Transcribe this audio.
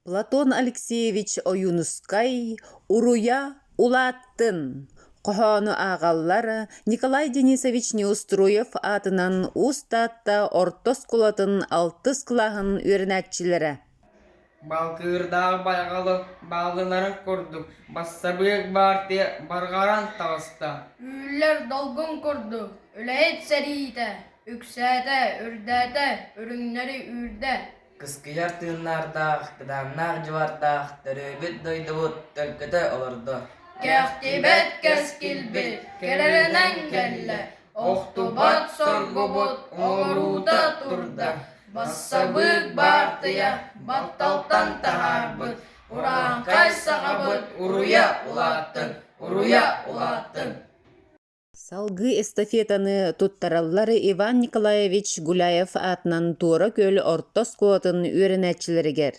Платон Алексеевич Ойуунускай «Уруйа улааттын» хоһоону ааҕаллар Николай Денисович Неустроев аатынан Уус Таатта орто оскуолатын алтыс кылааһын үөрэнээччилэрэ. Балкыырдаах байҕалы баалынарын курдук, бассабыык баартыйа барҕаран таҕыста. Үүллэр долгун курдук, үлэһит сэриитэ үксээтэ, үрдээтэ, үрүҥнэри үүрдэ. Кыскыйар тыыннардаах, кыдааннаах дьыбардаах төрөөбүт дойдубут төлкөтө олордо. Кэхтибэт кэскилбит кэрэринэн кэллэ, охтубат соргубут оҥоруута турда, бассабыык баартыйа батталтан таһаарбыт, урааҥхай сахабыт уруйа улааттын, уруйа улааттын! Салгыы эстафетаны туттараллар Иван Николаевич Гуляев аатынан Туора Күөл орто оскуолатын үөрэнээччилэригэр.